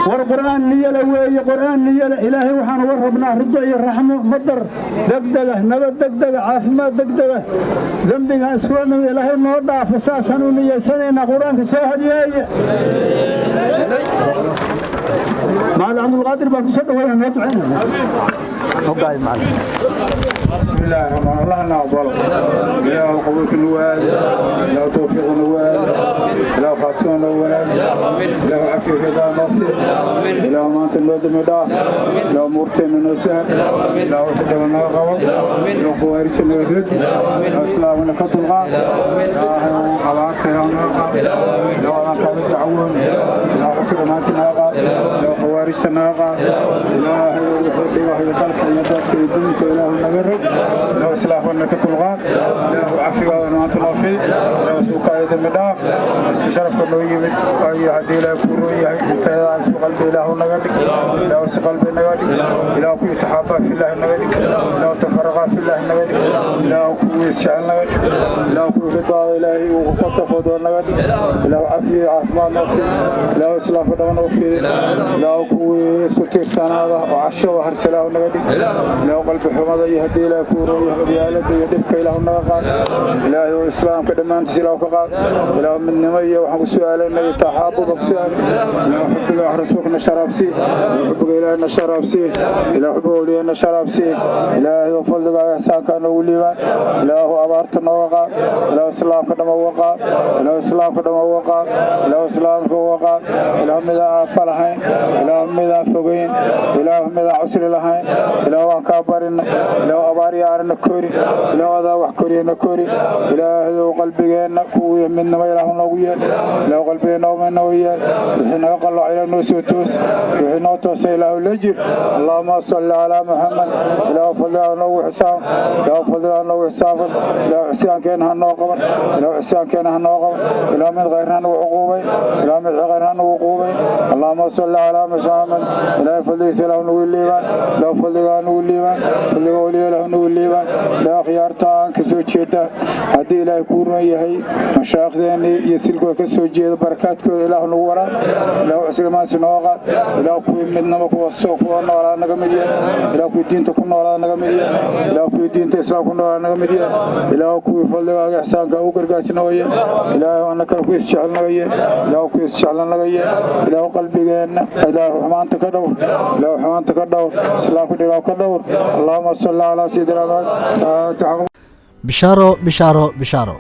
War Qur'aan niyale weeye, Qur'aan niyale. Ilaahay waxaan uga rabnaa rido iyo raxmo, madar degdega, nabad degdega, caafimaad degdega. Dembigaan iskula nimid Ilaahay noo dhaafo, saasaan u niyeysanaynaa. Qur-aanka soo hadiyeeye. Macalin Cabdulqaadir baan kusoo dhaweynaa, noo ducaynaya. بسم الله الرحمن، الله نقبل. إله قبولك نوال، إله توفيق نوال، إله خاتون نوال، إله عافية كذا نصير، إله ما أنت نود مدا، إله مورتين نسهل، إله وحدنا نقبل، إله خوارج نرد، إله إسلامنا كتلقى، إله أبارته نقبل، إله أنا كذا دعوة، إله حسن ما تنقى، إله خوارج نقى، إله وحدي وحي خلق يدك الدنيا، إله نقرب، إله إسلامنا كتلقى، إله عافية وأنت نوفي، إله سوق هذا مدا تشرف كله يمد أي هدي لا كورو يا إنت سوق قلبي إله نقدي، إله سوق قلبي نقدي، إله كل تحابا في الله نقدي، إله تفرغ في الله نقدي، إله كل شعل نقدي، إله كل رضا إلهي وقت فضل نقدي، إله عافية عافية نوفي، إله إسلام فضل نوفي، إله كل اسكتير سنة وعشرة وهرسله نقدي، إله قلب حمد يهدي لا كورو يهدي يدبك إله نقاد، إله الإسلام كدمان تسلاه كقاد، إله من نمية وحق سؤال النبي تحابب سؤال، إله حب الله رسولنا شراب سي، حب إلهنا شراب سي، إله حب أولياءنا شراب سي، إله فضل إحسان كان وليبان، إله أبارت نوقا، إله إسلام كدما وقا، إله إسلام كدما وقا، إله إسلام كوقا، إله مدى فلحين، إله مدى فوقين، إله مدى عسر لهين، إله وان كابرن، إله أباري أرنا كوري، إله هذا wax koriyana kori. Ilaahay qalbigeena kuwii midnimo Ilaahu noogu yeel, Ilaahu qalbigeena midnimo yeel. Wixii naga qalooc Ilaahu noo soo toos, wixii noo toosay Ilaahu la jir. Allahumma salli calaa Muhammad. Ilaahu fadligaa noogu xisaab, Ilaahu fadligaa noogu xisaabin, Ilaahu ixsaankeena ha noo qaban, Ilaahu ixsaankeena ha noo qaban, Ilaahu mid khayrna nagu cuquubay, Ilaahu mid khayrna nagu cuquubay. Allahumma salli calaa Muhammad. Ilaahu fadligiisa Ilaahu nagu liibaan, Ilaahu fadligaa nagu liibaan, fadliga waliya Ilaahu nagu liibaan. Ilaahu khiyaarta aan ka soo jeeda, haddii Ilaahay kuu run yahay, mashaaikhdeenii iyo silkooda ka soo jeeda, barakaadkooda Ilaahu nagu waraab, Ilaahu cusrimaansi noo qaad, Ilaahu kuwii midnimo kuwa soo kuwa noolaa naga mid yahay, Ilaahu kuwii diinta ku noolaa naga mid yahay, Ilaahu kuwii diinta Islaamka ku noolaa naga mid yahay, Ilaahu kuwii fadligaaga ixsaanka u gargaarsi naga yeel, Ilaahu annakana kuwii isjecel naga yeel, Ilaahu kuwii isjecel naga yeel. Ilaahu qalbigeenna, Ilaahu xumaanta ka dhowr, Ilaahu xumaanta ka dhowr, Islaamka dhilaaw ka dhowr. Allahumma salli calaa sayidina Muhammad. Bishaaro, bishaaro, bishaaro!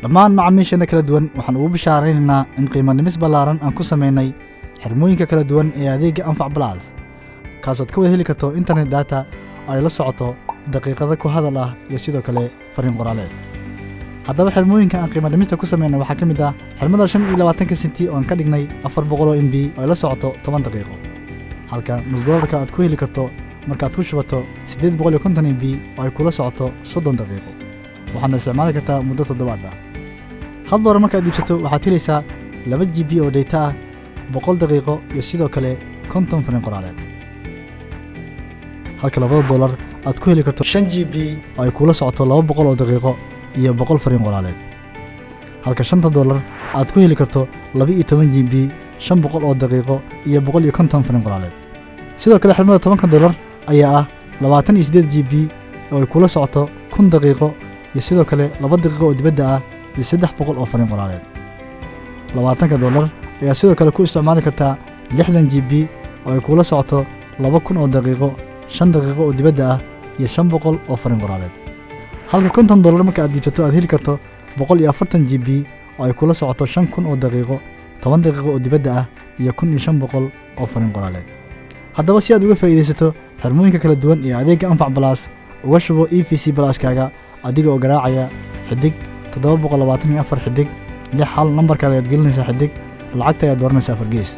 Dhammaan macaamiisheena kala duwan waxaan ugu bishaaraynaynaa in qiimo dhimis ballaaran aan ku samaynay xirmooyinka kala duwan ee adeegga Anfac Plus, kaasood ka wada heli karto internet data oo ay la socoto daqiiqado ku hadal ah iyo sidoo kale fariin qoraaleed. Haddaba, xirmooyinka aan qiimo dhimista ku samaynay waxaa ka mid ah xirmada 25-ka senti oo aan ka dhignay 400 MB oo ay la socoto 10 daqiiqo, halka nus doolarka aad ku heli karto markaad ku shubato 850 MB oo ay kula socoto 30 daqiiqo, waxaadna isticmaali kartaa muddo toddobaad ah. $1 markaad iibsato waxaad helaysaa 2 GB oo data ah, 100 daqiiqo iyo sidoo kale 50 fariin qoraaleed, halka $2 aad ku heli karto 5 GB oo ay kula socoto 200 oo daqiiqo iyo 100 fariin qoraaleed, halka $5 aad ku heli karto 12 GB, 500 oo daqiiqo iyo 150 fariin qoraaleed. Sidoo kale, xirmada $10-ka ayaa ah 28 GB oo ay kula socoto 1000 daqiiqo iyo sidoo kale 2 daqiiqo oo dibadda ah iyo 300 oo fariin qoraaleed. $20-ka ayaa sidoo kale ku isticmaali kartaa 60 GB oo ay kula socoto 2000 oo daqiiqo, 5 daqiiqo oo dibadda ah iyo 500 oo fariin qoraaleed, halka $50 marka aad iibsato aad heli karto 140 GB oo ay kula socoto 5000 oo daqiiqo, 10 daqiiqo oo dibadda ah iyo 1500 oo fariin qoraaleed. Haddaba, si aad uga faa'iidaysato xirmooyinka kala duwan ee adeegga Anfac Plus, uga shubo EVC Plus-kaaga adiga oo garaacaya *724*61. Nambarkaada ayaad gelinaysaa xidig, lacagta ayaad dooranaysaa afar gees,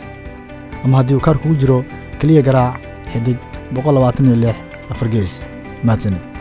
ama haddii uu kaar kugu jiro, keliya garaac *126#. Mahadsanid.